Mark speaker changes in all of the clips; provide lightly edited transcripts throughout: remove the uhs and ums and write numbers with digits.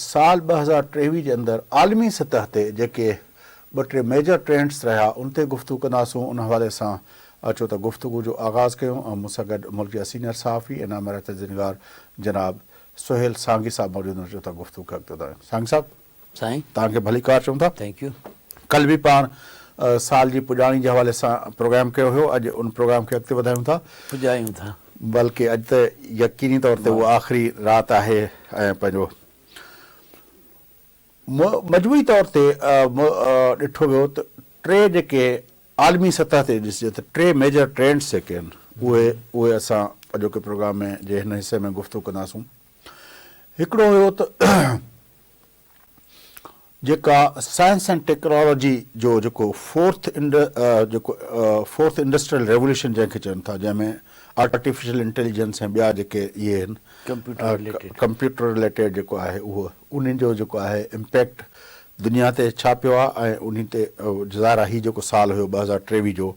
Speaker 1: سال 2023 جي اندر عالمي سطح تي جيڪي ٻه ٽي ميجر ٽرينڊس رهيا ان تي گفتگو ڪنداسون. ان حوالي سان اچو ته گفتگو جو آغاز ڪيون ۽ مون سان گڏ ملڪ جا سينيئر صحافي ۽ ناميارا تجزيي نگار جناب سهيل سانگي صاحب موجود آهن. اچو ته گفتگو کي اڳتي وڌايون. سانگي صاحب
Speaker 2: سائين
Speaker 1: توهان کي ڀليڪار چئون ٿا.
Speaker 2: Thank you.
Speaker 1: ڪلهه به پاڻ سال جي پڄاڻي جي حوالي سان پروگرام ڪيو هيو، اڄ ان پروگرام کي اڳتي وڌايون ٿا.
Speaker 2: پڄايون ٿا.
Speaker 1: بلڪه اڄ ته يقيني طور تي اها آخري رات آهي ۽ پنهنجو مجموعي طور تي ڏٺو ويو ته ٽي جيڪي عالمي سطح تي ڏسجي ته ٽي ميجر ٽرينڊس جيڪي آهن اهي اهي اسان اڄوڪي پروگرام ۾ جي هن حصي ۾ گفتگو ڪنداسون. هڪڙو هيو ته جيڪا سائنس اينڊ ٽيڪنالاجي جو جيڪو فورٿ جيڪو فورٿ انڊسٽريل ريوليوشن جنهن کي چون ٿا جنهن ۾ آرٽيفيشل انٽيليجنس ۽ ٻيا جيڪي اهي آهن ڪمپيوٽر رليٽيڊ جيڪو آهي اهو انهن جو جيڪو آهي امپيڪٽ دنيا تي ڇا پيو آهي ۽ انهي تي ظاهر آهي هي جيڪو سال هيو 2023 جو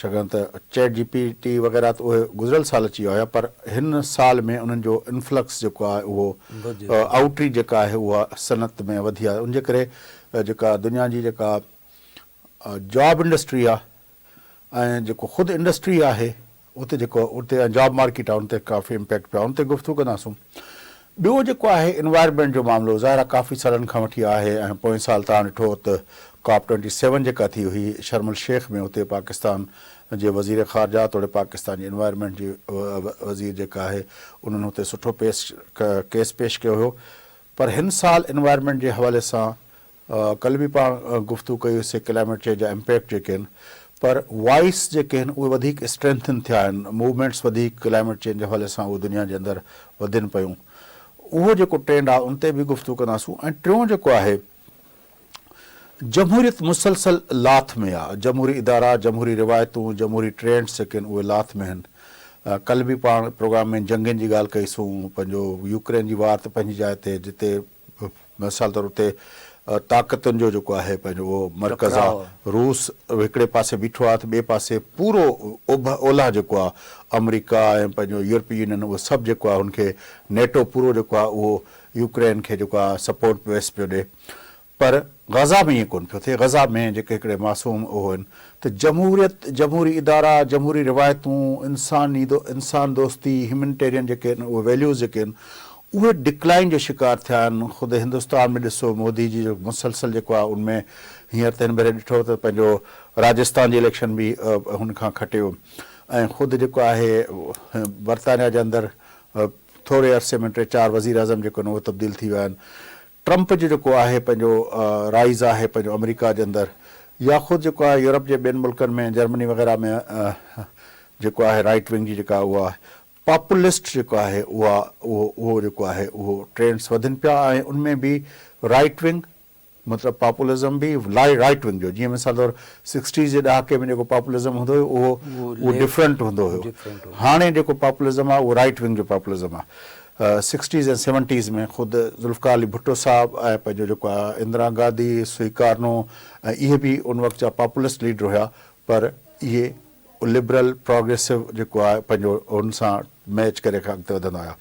Speaker 1: ڇاڪاڻ ته چيٽ جي پي ٽي وغيره ته اهي گذريل سال اچي ويا هيا پر هن سال ۾ انهن جو انفلڪس جيڪو آهي اهو آئوٽ ريچ جيڪا آهي اها صنعت ۾ وڌي آهي ان جي ڪري جيڪا دنيا جي جيڪا جاب انڊسٽري آهي ۽ جيڪو خود انڊسٽري آهي اتي جيڪو اتي جاب مارڪيٽ آهي ان تي ڪافي امپيڪٽ پيو آهي ان تي گفتگو ڪنداسون. ٻيو جيڪو آهي انوائرمينٽ جو معاملو ظاهر آهي ڪافي سالن کان وٺي آهي ۽ پوئين سال توهان ڏٺو ته ڪاپ ٽوئنٽي سيون جيڪا ٿي هئي شرم الشيخ ۾ اتي پاڪستان جي وزير خارجه توڙي پاڪستان جي انوائرمينٽ جي وزير جيڪا آهي انهن اتي سٺو پيس ڪيس پيش ڪيو هيو پر هن سال انوائرمينٽ جي حوالي سان ڪلهه به پاڻ گفتگو ڪئي هئي سي ڪلائميٽ چينج جا امپيڪٽ جيڪي آهن پر وائس جيڪي آهن اهي وڌيڪ اسٽرينٿن ٿيا آهن موومينٽس وڌيڪ ڪلائميٽ چينج جي حوالي سان اهي دنيا جي اندر وڌن پيون اهو جيڪو ٽرينڊ آهي ان تي به گفتگو ڪنداسون ۽ ٽيون جيڪو آهي جمهوريت مسلسل لاٿ ۾ آهي جمهوري ادارا جمهوري روايتون جمهوري ٽرينڊس جيڪي آهن اهي لاٿ ۾ آهن ڪلهه به پاڻ پروگرام ۾ جنگين جي ڳالهه ڪئي سون پنهنجو يوڪرين جي وار ته پنهنجي جاء تي جتي مثال طور اتي طاقتن جو جيڪو آهي پنهنجو اهو مرڪز آ روس هڪڙي پاسي بيٺو آ ته ٻئي پاسي پورو اولهه جيڪو آ آمريڪا ۽ پنهنجو يورپي يونين اهو سڀ جيڪو آ ان کي نيٽو پورو جيڪو آ اهو يوڪرين کي جيڪو آ سپورٽ پيس پيو ڏي پر غزه ۾ ائين ڪونه پيو ٿئي غزه ۾ جيڪي هڪڙي معصوم اهو آهن ته جمهوريت جمهوري ادارا جمهوري روايتون انساني انسان دوستي هيومنٽيرين جيڪي آهن اهي ويليوز جيڪي آهن اهي ڊڪلائن جو شڪار ٿيا آهن، خود هندستان ۾ ڏسو مودي جي جو مسلسل جيڪو آهي ان ۾ هينئر ته هن ڀيري ڏٺو ته پنهنجو راجستان جي اليڪشن به هن کان کٽيو ۽ خود جيڪو آهي برطانيا جي اندر ٿوري عرصي ۾ ٽي چار وزير اعظم جيڪو آهن اهي تبديل ٿي ويا آهن ٽرمپ جو جيڪو آهي پنهنجو رائز آهي پنهنجو آمريڪا جي اندر يا خود جيڪو آهي يورپ جي ٻين ملڪن ۾ جرمني وغيره ۾ جيڪو آهي رائٽ ونگ جي جيڪا اها پاپولسٽ جيڪو آهي اها اهو اهو جيڪو آهي اهو ٽرينڊس وڌن پيا ۽ ان ۾ به رائيٽ ونگ مطلب پاپولزم به لائي رائيٽ ونگ جو جيئن مثال طور سڪسٽيز جي ڏهاڪي ۾ جيڪو پاپولزم هوندو هيو اهو اهو ڊفرنٽ هوندو هيو هاڻي جيڪو پاپولزم آهي اهو رائيٽ ونگ جو پاپولزم آهي سڪسٽيز ۽ سيونٽيز ۾ خود ذوالفقار علي ڀٽو صاحب ۽ پنهنجو جيڪو آهي اندرا گانڌي سوئيڪارنو ۽ اهي به ان وقت جا پاپولسٽ ليڊر هيا پر اهي لبرل پراگريسو جيڪو آهي پنهنجو ان سان ميچ ڪري اڳتي وڌندا هيا.